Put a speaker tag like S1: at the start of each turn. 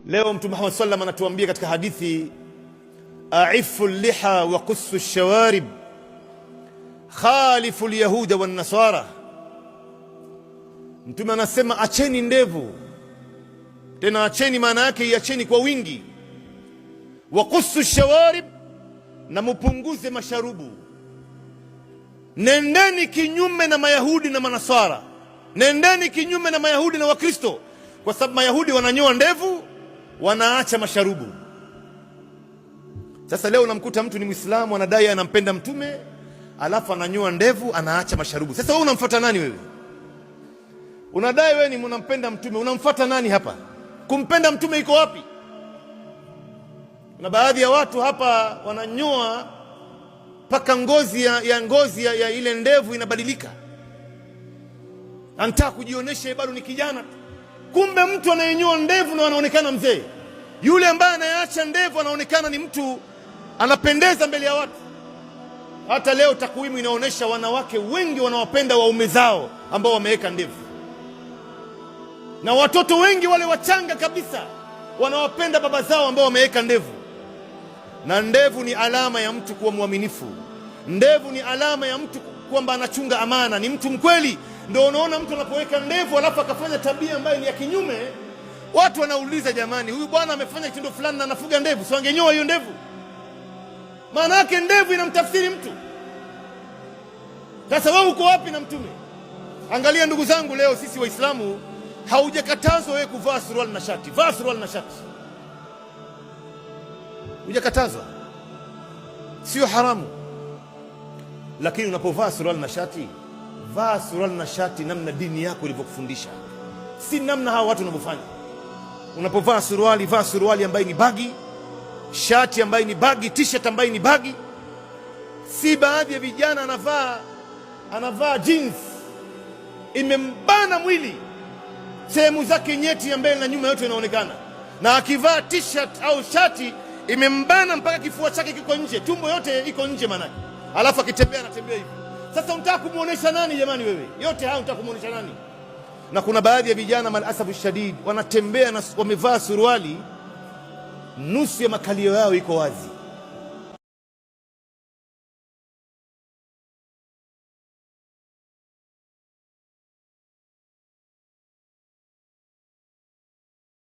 S1: Leo Mtume Muhammad sallam anatuambia katika hadithi, aifu liha wa qussu shawarib khalifu lyahuda wan nasara. Mtume anasema acheni ndevu, tena acheni, maana yake iacheni kwa wingi. Wa qussu shawarib, na mupunguze masharubu. Nendeni kinyume na Mayahudi na Manaswara, nendeni kinyume na Mayahudi na Wakristo, kwa sababu Mayahudi wananyoa ndevu, wanaacha masharubu. Sasa leo unamkuta mtu ni Mwislamu anadai anampenda Mtume, alafu ananyoa ndevu, anaacha masharubu. Sasa wewe unamfuata nani wewe? Unadai wewe ni unampenda Mtume, unamfuata nani hapa? Kumpenda Mtume iko wapi? Na baadhi ya watu hapa wananyoa mpaka ngozi ya ngozi ya ile ndevu inabadilika, anataka kujionyesha bado ni kijana. Kumbe mtu anayenyoa ndevu na anaonekana mzee. Yule ambaye anayeacha ndevu anaonekana ni mtu anapendeza mbele ya watu. Hata leo takwimu inaonyesha wanawake wengi wanawapenda waume zao ambao wameweka ndevu, na watoto wengi wale wachanga kabisa wanawapenda baba zao ambao wameweka ndevu. Na ndevu ni alama ya mtu kuwa mwaminifu. Ndevu ni alama ya mtu kwamba anachunga amana, ni mtu mkweli. Ndio unaona mtu anapoweka ndevu alafu akafanya tabia ambayo ni ya kinyume, watu wanauliza, jamani, huyu bwana amefanya kitendo fulani na anafuga ndevu, si angenyoa hiyo ndevu? Maana yake ndevu inamtafsiri mtu. Sasa wewe uko wapi na Mtume? Angalia ndugu zangu, leo sisi Waislamu haujakatazwa wewe kuvaa suruali na shati. Vaa suruali na shati, hujakatazwa, sio haramu. Lakini unapovaa suruali na shati, vaa suruali na shati namna dini yako ilivyokufundisha, si namna hawa watu wanavyofanya. Unapovaa suruali, vaa suruali ambayo ni baggy, shati ambayo ni baggy, t-shirt ambayo ni baggy. Si baadhi ya vijana anavaa jeans imembana mwili, sehemu zake nyeti ya mbele na nyuma yote inaonekana, na akivaa t-shirt au shati imembana mpaka kifua chake kiko nje, tumbo yote iko nje manake, alafu akitembea anatembea hivi. Sasa unataka kumuonesha nani jamani? Wewe yote haya unataka kumuonesha nani? Na kuna baadhi ya vijana malasafu shadid wanatembea na wamevaa suruali nusu ya makalio yao iko wazi.